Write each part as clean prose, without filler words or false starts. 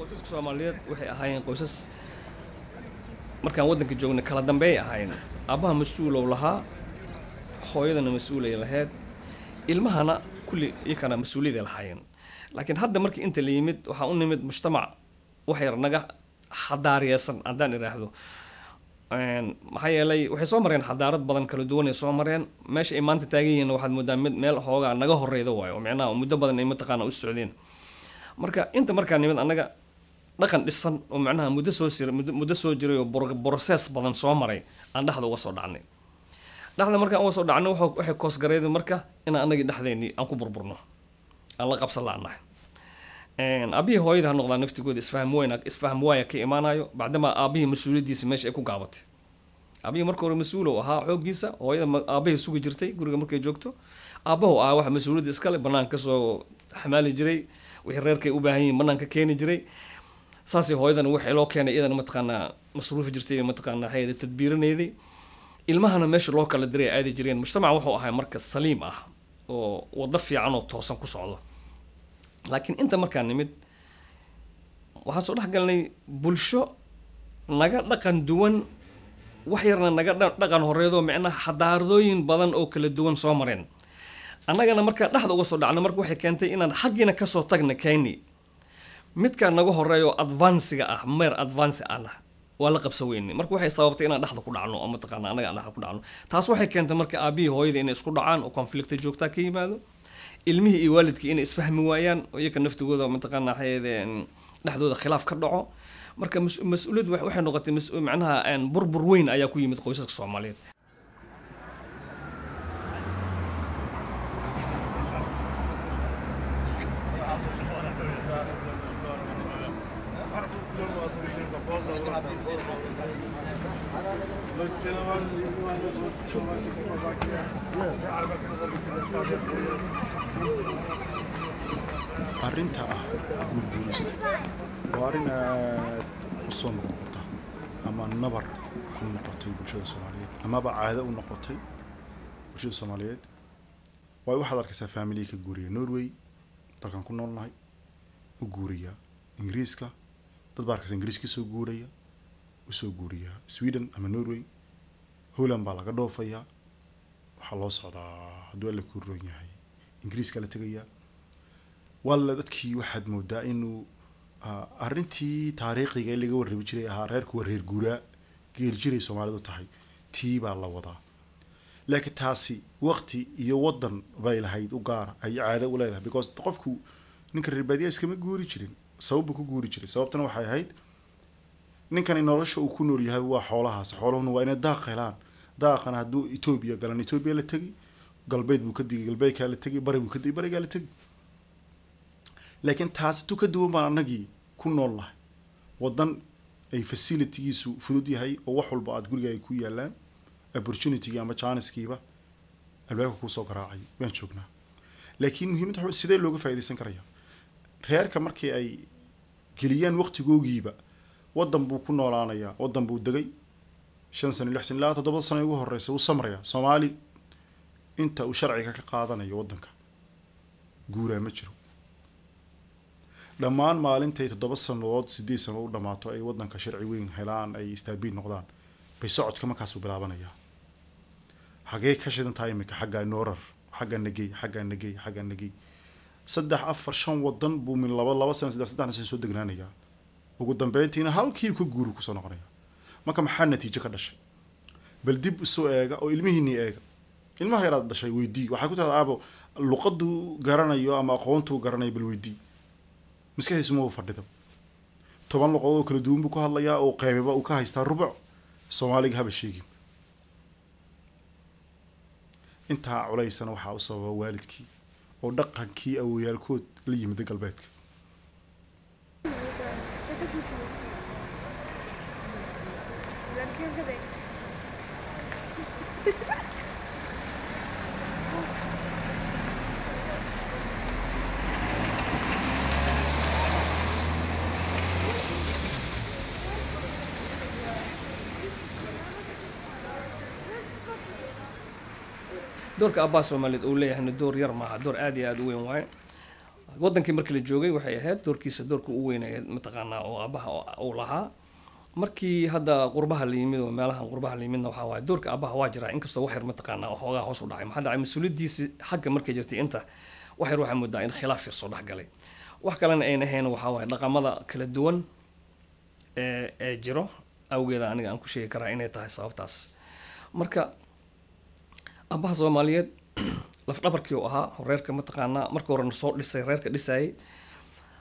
Qoysaska Soomaaliyeed waxay ahaayeen qoysas markaan waddanka joognay kala dambeeyay ahaayeen. Aabbaha mas-uulow lahaa, hooyadana mas-uulay lahayd, ilmahana kulli iyakana mas-uuliyaday lahaayeen. Laakiin hadda markii inta la yimid, waxaa u nimid mujtamac wax yar naga xadaariyeysan haddaan idhaahdo. Maxaa yeelay waxay soo mareen xadaarad badan kala duwan ay soo mareen. Meesha ay maanta taagan yihiin waxaad moodaa mid meel hoogaa naga horeyda waayo, oo micnaha muddo badan ay mataqaana u socdeen. Marka inta markaa nimid annaga dhaqan dhisan oo macnaha muddo soo sir muddo soo jiray oo process badan soo maray aan dhexda uga soo dhacnay. Dhexda markaan uga soo dhacnay, waxay koosgareeyday marka inaan annagii dhexdeennii aan ku burburno, aan la qabsan la'nahay. Aabihii hooyada ha noqdaan naftigooda isfaham weyna isfaham waaya ka imaanayo, bacdamaa aabihii mas-uuliyaddiisa meesha ay ku gaabatay. Aabihii marka hore mas-uul uu ahaa xooggiisa, hooyada aabahii sugi jirtay guriga markay joogto. Aabbahu ahaa waxa mas-uuliyadda iskale, banaanka kasoo xamaali jiray, wixii reerkay u baahan yihiin banaanka keeni jiray. Saasay hooyadana wixii loo keenay iyadana mataqaanaa masruufi jirtay, mataqaanaa hayada tadbiirinayday. Ilmahana meesha loo kala diray aadi jireen. Mujtamac wuxuu ahaa marka saliim ah oo wado fiican oo toosan ku socdo. Laakiin inta markaan nimid waxaan soo dhex galnay bulsho naga dhaqan duwan, wax yarna naga dhaqan horeedoo micnaha xadaaradooyin badan oo kala duwan soo mareen. Annagana markaa dhexda uga soo dhacno, marka waxay keentay inaan xaggiina kasoo tagna kayni midkaa naga horeeyo advancega ah, meer advance ahna waa la qabsan weyne. Marka waxay sababtay inaan dhexda ku dhacno oo mataqaana annaga aan dhexda ku dhacno. Taas waxay keentay marka aabihii hooyada inay isku dhacaan oo conflicta joogtaa ka yimaado, ilmihii iyo waalidkii inay isfahmi waayaan oo iyaka naftigooda mataqaana waxay dhexdooda khilaaf ka dhaco. Marka mas-uuliyaddu waxay noqotay macnaha burbur weyn ayaa ku yimid qoysaska Soomaaliyeed. Arrinta ah guurguurista waa arrin aad u soo noqnoqota ama nabar ku noqotay bulshada Soomaaliyeed amaba caado u noqotay bulshada Soomaaliyeed. Waayo waxaad arkaysaa faamiliya ka guuriya Norway, dalkan ku noolnahay, u guuriya Ingiriiska. Dad baa arkaysa Ingiriiska kasoo guuraya, usoo guuriya Sweden ama Norway. Holland baa laga dhoofayaa, waxaa loo socdaa hadduu Alla kuu roon yahay Ingiriiska la tegayaa. Walla dadkii waxaad moodaa inuu arrintii taariikhiga ee laga warrami jiray ahaa reerku waa reer guuraa geel jiray Soomaalidu tahay, tii baa la wadaa. Laakiin taasi waqti iyo waddan bay lahayd u gaara ay caado u leedahay, because qofku ninka reer baadiyaha iskama guuri jirin, sabab buu ku guuri jiray. Sababtana waxay ahayd ninkani nolosha uu ku nool yahay waa xoolahaas, xooluhuna waa inay daaq helaan. Daaqana hadduu Etoobiya galan Etoobiya la tegi, galbeed buu ka digi galbeedkaa la tegi, bari buu ka digi barigaa la tegi. Laakiin taasi tu ka duwan baan annagii ku nool nahay, waddan ay facilitygiisu fudud yahay oo wax walba aada guriga ay ku yaalaan, opportunitygii ama janiskiiba albaabka kuusoo garaacay baan joognaa. Laakiin muhiimadda waxa sidee looga faa'iidaysan karaya reerka markii ay geliyaan waqtigoogiiba waddan buu ku noolaanayaa, waddan buu degay 5 sano, 6 sano ilaa 7 sano ugu horeysa wuu samrayaa. Soomaali inta uu sharciga ka qaadanayo waddanka guuraa ma jiro. Dhammaan maalintay 7 sanadood, 8 sano u dhamaato ay waddanka sharci weyn helaan, ay stable noqdaan, bay socodka markaasuu bilaabanayaa. Xagee ka shidan tahay iminka? Xaggaa noorar, xaggaa nagey, xaggaa nagey, xaggaa nagey. 3, 4, 5 wadan buu min laba laba sano, saddex saddex sano soo degnaanayaa. Ugu dambeyntiina halkii ka guuru kusoo noqonaya. Marka maxaa natiijo ka dhashay? Bal dib isu eega oo ilmihiinii eega. Ilmaha yaraad dhashay weydii, waxay ku tahda aabo luqaduu garanayo ama aqoontuu garanayo bal weydii. Maskaxdiisu ma fadhido. 10 luqadood oo kala duwan buu ku hadlayaa oo qeybiba uu ka haystaa rubuc. Soomaaliga haba sheegin. Intaa culaysana waxaa u sababa waalidkii oo dhaqankii awoyaalkood la yimida galbeedka. लड़कियों के देख। Doorka abbaa Soomaaliyeed uu leeyahayna door yar maaha, door aad iyo aada u weyn waaye. Wadankii markii la joogay waxay ahayd doorkiisa doorka ugu weynayd mataqaanaa oo aabaha uu lahaa. Markii hadda qurbaha la yimid oo meelahan qurbaha la yimidna, waxaa waaye doorka aabaha waa jiraa, inkastoo wax yar mataqaanaa oo xoogaa hoos u dhacay. Maxaa dhacay? Mas-uuliyaddiisi xagga markay jirtay inta wax yar waxaa moodaa in khilaaf yar soo dhex galay. Wax kalena ayna ahayn, waxaa waaye dhaqamada kala duwan ee jiro awgeeda aniga aan ku sheegi karaa inay tahay sababtaas. Marka aabaha Soomaaliyeed lafdhabarkii uu ahaa reerka mataqaanaa, marka horena soo dhisay reerka, dhisayay.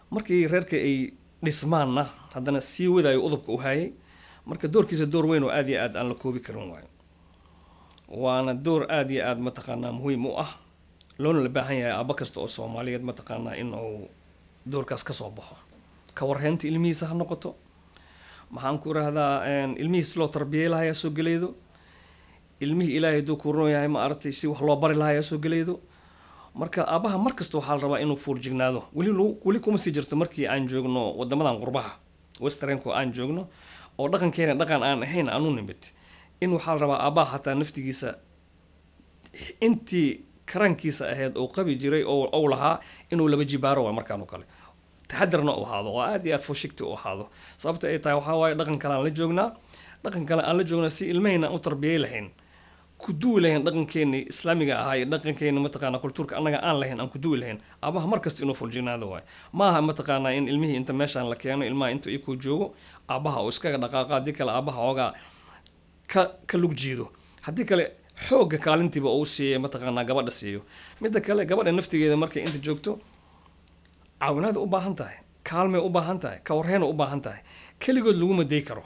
Markii reerka ay dhismaanna haddana sii wadaayo udubka u hayay. Marka doorkiisa door weyn oo aad iyo aad aan la koobi karin waayo, waana door aad iyo aad mataqaanaa muhiim u ah, loona la baahan yahay aaba kasta oo Soomaaliyeed mataqaanaa in uu doorkaas kasoo baxo. Ka warheynta ilmihiisa ha noqoto, maxaan ku irahdaa, ilmihiis loo tarbiyey lahayaa soo gelaydo, ilmihii Ilaahay hadduu ku roon yahay ma aragtay si wax loo bari lahayaa soo gelaydo. Marka aabaha mar kasta waxaa la rabaa inuu fuurjignaado. Weli weli kuma sii jirto markii aan joogno wadamadan qurbaha westernku aan joogno oo dhaqankeena dhaqan aan ahayn aan u nimid, in waxaa la rabaa aabaha xataa naftigiisa intii karankiisa ahayd oo qabi jiray oo uu lahaa inuu laba jibaaro waay markaan oo kale, taxadarna u ahaado oo aad iyo aad foshigti u ahaado. Sababta ay tahay waxaa waaye dhaqan kale aan la joognaa, dhaqan kale aan la joognaa, si ilmahayna aan u tarbiyey lahayn, ku duwi lahayn dhaqankeeni islaamiga ahaa iyo dhaqankeeni mataqaana kultuurka annaga aan lahayn aan ku duwi lahayn. Aabaha mar kasta inuu fuljignaado waay. Maaha mataqaanaa in ilmihii inta meeshaan la keeno, ilmaha inta ikuu joogo aabaha uu iskaga dhaqaaqa, haddii kale aabaha oogaa ka lug jiido, haddii kale xoogga kaalintiiba uu siiyo mataqaanaa gabadha siiyo. Midda kale, gabadha naftigeeda markay inta joogto caawinaada u baahan tahay, kaalmay u baahan tahay, ka warheyna u baahan tahay, keligood laguma day karo.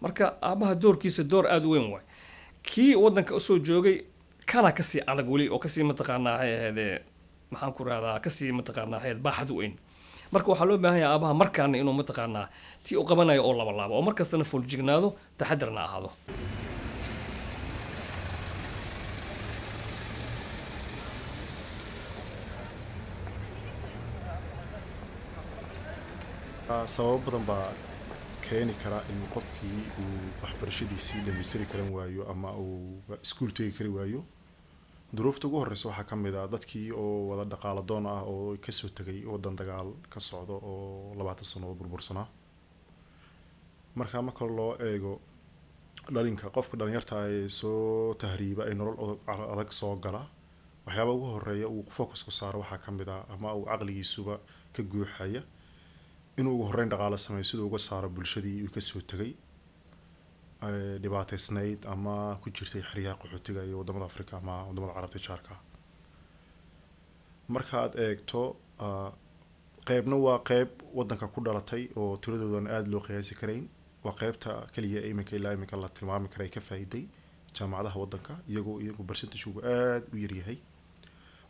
Marka aabaha doorkiisa door aada u weyn waay. Kii wadanka usoo joogay kana kasii adag weli oo kasii mataqaanaa hay ahaydee, maxaan ku rahdaa, kasii mataqaanaa hayd baaxad weyn. Marka waxaa loo baahan yahay aabaha markaana inuu mataqaanaa tii u qabanayo oo labalaabo oo markastana fuljignaado, taxadarna ahaado. Sababo badan baa keeni kara in qofkii uu waxbarashadiisii dhamaystiri karan waayo ama uu iskuul tegi kari waayo. Duruufta ugu horeysa waxaa ka mid ah dadkii oo wada dhaqaalo doon ah oo kasoo tegay wadan dagaal ka socdo oo 20 sano oo burbursanaa. Marka marka loo eego dhalinka, qofka dhalinyarta ee soo tahriiba ee nolol adag soo gala, waxyaaba ugu horeeya uu focus ku saaro waxaa ka mid ah ama uu caqligiisuba ka guuxaya inuu ugu horreyn dhaqaalo sameeyo siduu uga saaro bulshadii uu kasoo tegay dhibaataysnayd ama ku jirtay xeryaha qaxootiga iyo wadamada Africa ama wadamada Carabta jaarka. Markaad eegto, qeybna waa qeyb wadanka ku dhalatay oo tiradoodan aada loo qiyaasi karayn, waa qeybta kaliya iminka ilaa iminka la tilmaami kara ay ka faa'iiday jaamacadaha wadanka, iyagoo iyagu percentage-ugu aada u yaryahay.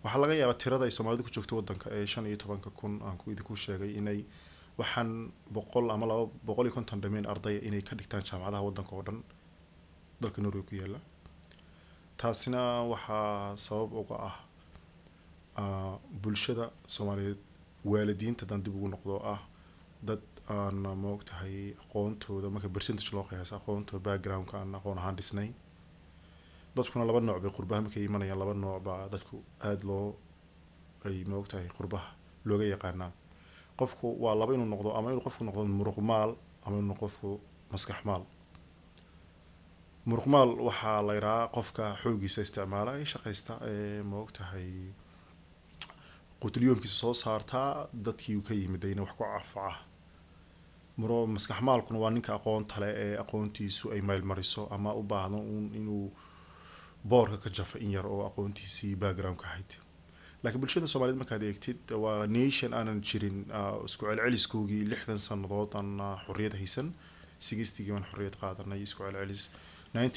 Waxaa laga yaabaa tirada ay Soomaalidu ku joogto wadanka ee 15,000 aan ku idinku sheegay inay waxaan 100 ama 250 dhameen ardaya inay ka dhigtaan jaamacadaha wadanka oo dhan dalka Norway ku yaala. Taasina waxaa sabab uga ah bulshada Soomaaliyeed, waalidiinta dan dib ugu noqdo ah dad aan maogtahay aqoontooda marka percentage loo qiyaaso aqoontooda background-ka aan aqoon ahaan dhisnayn. Dadkuna laba nooc bay qurbaha markay imanayaan, laba nooc baa dadku aada loo ay maogtahay qurbaha looga yaqaanaa. Qofku waa laba inuu noqdo, ama inuu qofku noqdo muruqmaal ama inuu qofku maskax maal. Muruqmaal waxaa la yidhahaa qofka xooggiisa isticmaala ee shaqaysta ee maogtahay qutlyoomkiisa soo saartaa, dadkii uu ka yimidayna wax ku cafaca. Maskax maalkuna waa ninka aqoonta leh ee aqoontiisu ay maylmariso ama u baahdo uun inuu boorka ka jafo in yar oo aqoontiisii background ka ahayd. Laakiin bulshada Soomaaliyeed markaad eegtid waa nation aanan jirin isku celceliskoogii 60 sannadood aan xorriyad haysan. 60-gii baan xorriyad qaadanay, isku celcelis 90.